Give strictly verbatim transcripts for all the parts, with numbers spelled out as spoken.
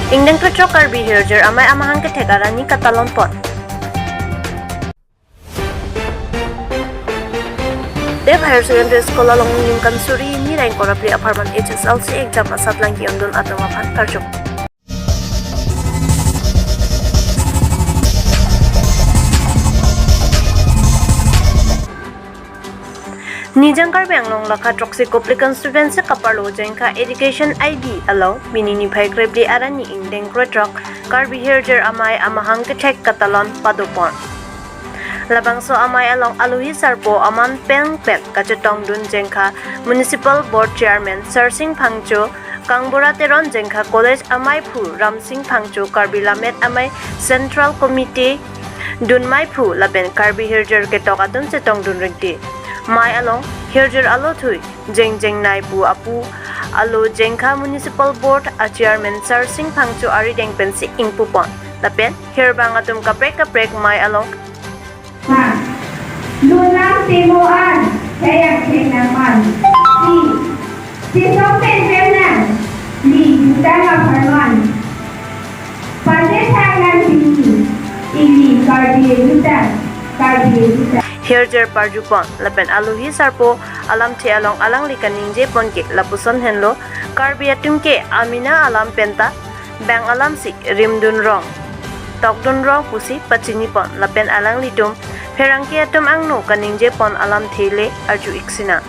Ingdeng krethrok Karbi Hirjir Amei amahang kethek arani katalon pon. Dev Higher Secondary School along nimkan suri hini ra ingkoi ra phli apharman H S L C exam asatlang ki-undun atum aphan karju. Nijang Karbi Anglong lakha throksi Kopili constituency kaparlo Jengkha irrigation I B along pini niphai krephli arani ingdeng krethrok Karbi Hirjir Amei amahang kethek katalon padopon. Labangso amei along alohi sarpo aman peng pen kachetongdun Jengkha Municipal Board Chairman Sarsing Phangcho, Kangbura Teron, Jengkha College ameiphu Ramsing Phangcho, Karbi Lammet Amei Central Committee dunmeiphu lapen Karbi hirjir ketok atum chetongdun ringti. Mei along hirjir alo thui jengjeng nai pu apu alo Jengkha Municipal Board a Chairman Sarsing Phangcho arideng pensi ingpupon. Lapen hirbang atum kaprek kaprek mei along Man. Lunang timo an, kayak kena man. Si. Sisok pen pen nang. Li jutang apharman. Pate sang nang tini. Ili Karbi jutang. Karbi jutang. Hirjir parjupon, lapen alohi sarpo alamthe along alangli kaningje pon ke lapuson henlo, Karbi atum ke amena alam penta bang alamsi rimdun rong, tokdun rong pusi pachini pon lapen alanglitum pherangke atum angno kaningje pon alamthe le arju iksina.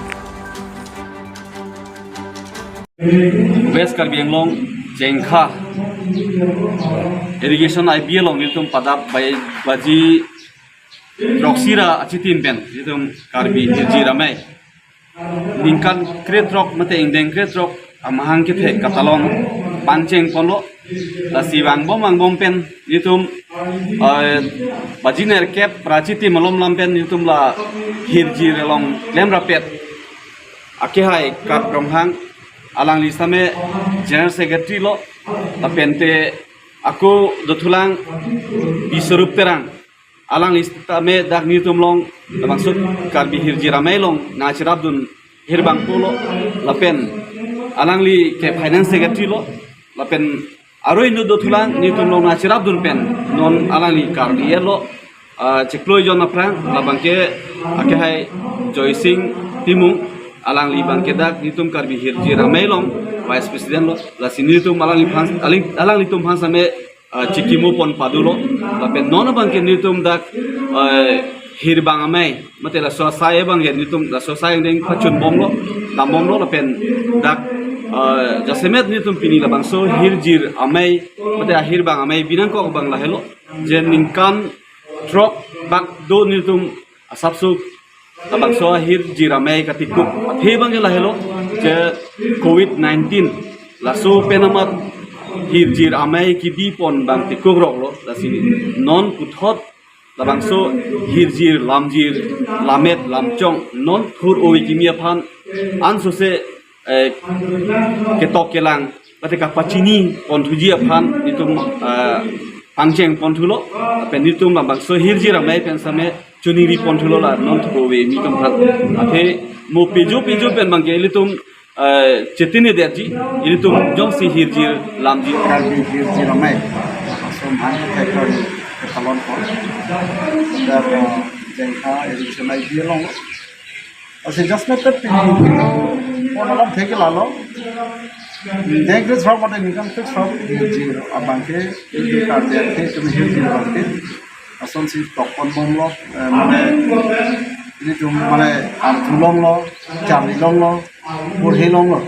West Karbi Anglong Jengkha irrigation I B along nelitum padap bai baji throksi ra achitim pen nelitum Karbi Hirjir Amei ningkan krethrok mate ingdeng krethrok amahang kethek katalon pangcheng ponlo. Lasi vangbom vangbom pen nelitum, eh, baji nerkep ra achitim malom lam pen nelitum la hirjir along klem rapet akehai Kat Ronghang, alangli same General Secretary lo, lapen te ako dothulang Biswarup Terang, alangli sitame dak nelitum along labangso Karbi Hirjir Amei along nangcherapdun hirbang pulo, lapen alangli ke Finance Secretary lo, lapen aro inut dothulang nelitum along nangcherapdun pen non alangli kardi lo, ah, chiklo jon aphrang, labang ke akehai Joysing Timung, alangli abang ke dak nelitum Karbi Hirjir Amei along Vice President lo, lasi nelitum alangliphan, aling, alanglitum aphan same ah, chikimo pon padulo, lapen non abang ke nelitum dak, eh, hirbang amei, mate laso asai abang ke nelitum laso asai angdeng pachun bomlo, dam bomlo, lapen dak, eh, jasemet nelitum pini labangso Hirjir Amei, mate ahirbang amei binangkok abang lahelo, je ningkan throk bak do nelitum asapso labangso ahirjir amei katikuk athe abang ke lahelo, je Covid nineteen laso pen amat hirjir amei kebi pon abang tikuk roklo, lasi non puthot labangso hirjir lamjir lammet lamchong non thur ove kimi aphan ansose, eh, ketok kelang mate kapachini ponthuji aphan nelitum, eh, pangcheng ponthulo, lapen nelitum labangso hirjir amei pen same choningri ponthulo la non thur ove kimi atum aphan. Athe mo pejo pejo pen abang ke ilitum, eh, chetini detji, ilitum jongsi hirjir lamjir. Karbi Hirjir Amei ason han kethek katalon pon. Dak, eh, Jengkha irrigation I B along. Lasi just na tet pini pon alamthe ke lalo. Ingdeng krethrok mate ningkan krethrok hirjir abang ke, hirjir kardi akhei atum hirjir abang ke asonsi tok pon bomlo, eh, mane ilitum mane arthu longlo, charli longlo, porhi longlo.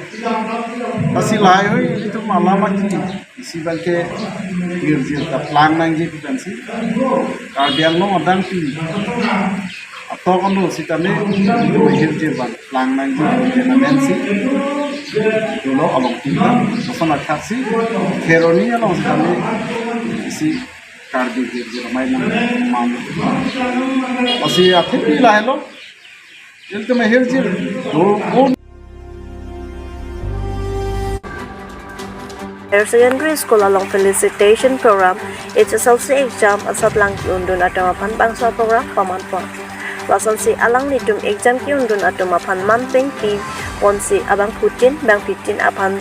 Lasi lahaihui ilitum alam aki isi abang ke hirjir kaplang nangji pu pensi Karbi Anglong adang pi atok ano sitame ilitum hirjir abang plang nangji pu pen amensi dolo along tingta ason athak si Kheroni along sitame isi Karbi Hirjir Amei nangman. Lasi athe pi lahelo. Ilitum ahirjir do, do. Higher Secondary School along felicitation program, H S L C exam asatlang ki-undun atum aphan bangso program paman pon. Lasonsi alanglitum exam ki-undun atum aphan man pengpi ponsi abangphutin bangphitin aphan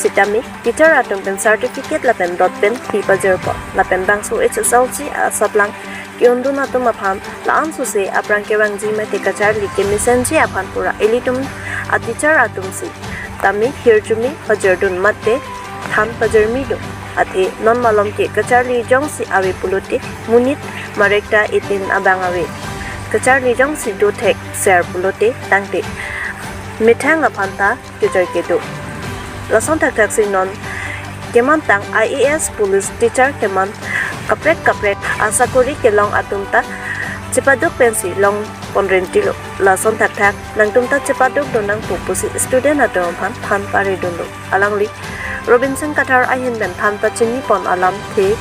sitame teacher atum pen certificate lapen dot pen pi pajirpo. Lapen bangso H S L C asaplang ke-undun atum aphan la-an sose aphrang kevangji mate kacharli kemesenji aphan pura ilitum a teacher atum sitame hirjume pajirdun mate than pajirmidun. Athe non malom ke kacharli jongsi ave pulote monit marek ta itin abang ave. Kacharli jongsi do thek ser pulote tangte methang aphan ta kejoi kedo. Lason thakthaksi non kemantang I A S, police, teacher keman kaprek kaprek asakori kelong atum ta chepaduk pensi longpon rentilo. Lason thakthak nangtum ta chepadukdun nangpo pusi student atum aphan than paridunlo. Alangli Robinson Kathar ahin pen than pachinipon alamthe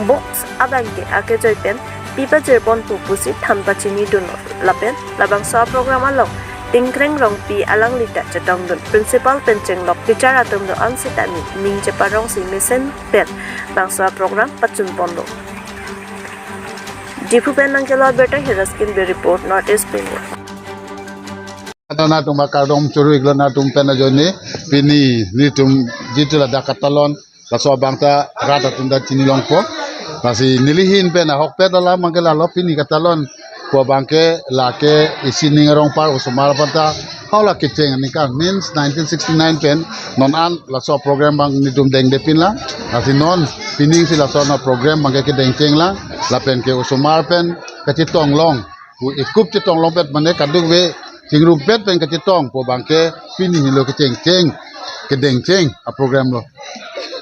box abang ke akejoi pen pi pajirponpo pusi than pachinidunlo. Lapen labangso a-program along Tingkreng Rongpi alangli ta chetongdun, principal pen chenglok teacher atum do-an sitame ning cheparongsi mesen pen bangso a-program pachunponlo. Diphu pen nangkelo abirta Hiraskin Bey report, North East Pini. Ata nangtum akardom choro-iklo nangtum pen ajoine pini nelitum jitu ladak katalon laso abang ta rat atum ta chinilongpo. Lasi neli ahin pen ahokpet alam abang ke lalo, pini katalon pu abang ke lake isi ning arong par osomar aphan ta hau la kecheng aningkan means nineteen sixty-nine pen non an laso program abang nelitum dengde pinlang. Lasi non pining si laso na program abang ke kedengchenglang lapen ke osomar pen kachetong long pu ekup chetong longpet mane kadokave chingrumpet pen kachetong pu abang ke pini helo kechengcheng kedengcheng a-program lo.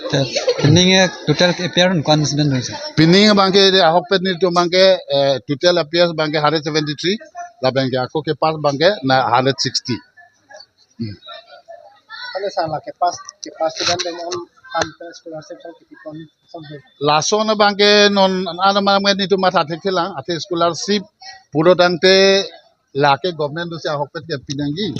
Te, pining, eh, total appear ko-an student do, sir? Pining abang ke de ahokpet nelitum abang ke, eh, total appears abang ke hundred seventy-three, lapen ke ako kepass abang ke na hundred sixty. Hmm. Kali sala kepass, kepass student do-an, tangte scholarship sang kiti kon sampai. Lason abang ke non an abang ke nelitum matha thekthelang, athe scholarship pulo tangte lake government do si ahokpet ke pinangji.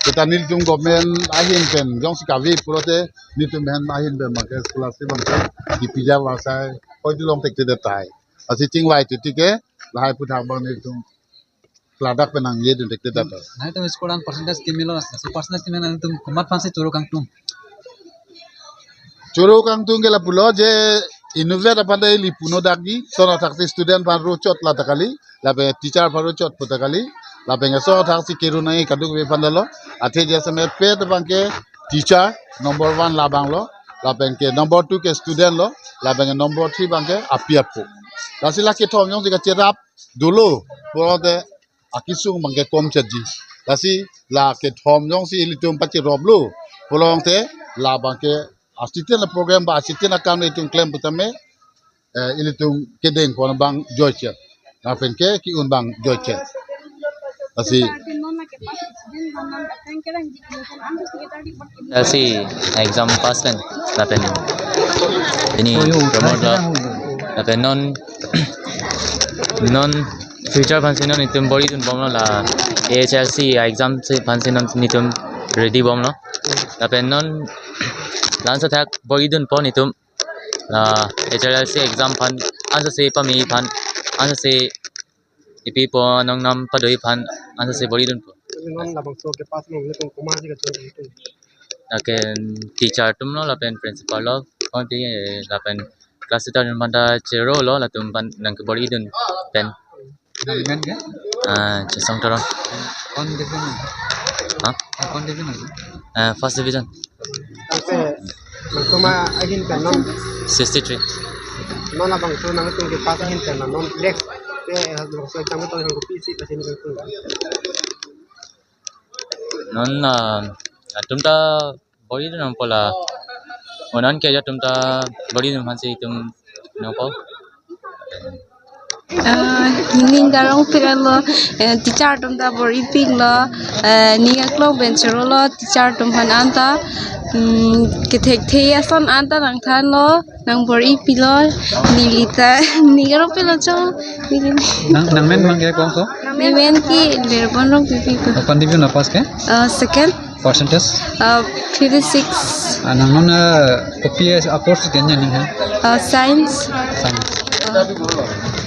Kita nelitum government ahin pen jongsi kave pulote nelitum ahin pen abang ke scholarship abang ke kipija abang sai hoi dulong thekthedet tahai. Lasi chingvai titi ke lahai aphuthak abang nelitum ladak pen nangjidun thekthedet. Nangtum school an percentage kimi lo, so percentage kimi nangtum komat aphansi choro kangtung? Choro kangtung ke lapulo je inutvet aphan ta ili puno dakji, lason athaksi student aphan ro chot la ta kali, lapen teacher aphan ro chot pu ta kali, lapen laso athaksi keru nangji kadokave aphan ta lo, athe jasemet pet abang ke teacher number one labang lo, lapen ke number two ke student lo, lapen ke number three abang ke api apo. Lasi la kethom jongsi kacherap dolo pulote akesung abang ke kom chetji. Lasi la kethom jongsi ilitum pacheroplo pulote labang ke asisten a-program ba asisten akam itum klem putame, eh, ilitum kedengpon abang joichet. Lapen ke ke-un abang joichet. Lasi L C exam pass pen lapen ini promote lo, lapen non, non future aphansi non itum bor-idun bomlo, la H S L C exam si aphansi non itum ready bomlo, lapen non la-an athak bor-idunpo itum, la H S L C exam aphan ansose pame aphan, ansose ipi po nongnam padoi aphan ansose bor-idunpo. Non labangso kepass nangtum komatsi kachoro kangtung? Lapen teacher atum lo, lapen principal lo, konti, eh, lapen class teacher atum aphan ta choro lo, latum aphan nangkebor-idun pen. Nangmen ke? Ah, Chesong Teron. Ko-an division? Ha? Ko-an division? Ah, first division. Tangte nangtum ahin pen non? Sixty-three. Non labangso nangtum kepass ahin pen non next ke labangso exam to nangtum kopisi pachini nangtum? Non, ah, latum ta bor-idun nangpo la. Onan ke atum ta bor-idun aphansi itum nangpo. Ah, ning karong piralo, eh, teacher atum ta bor-ipiklo, eh, ning aklong pen chorolo, teacher atum aphan anta, hmm, kethekthe ason anta nangthanlo, nangbor-ipilo, neli ta, ning karong pilo cho, neli. Nang, nangmen abang ke kongso? Nemen ke Berbon Rongpipi ko. Ko-an division pass ke? Ah, second. Percentage? Uh, fifty-six. Ah, nang non, uh, kopi a-course ke nya ning ha? Uh, science. Science. Uh.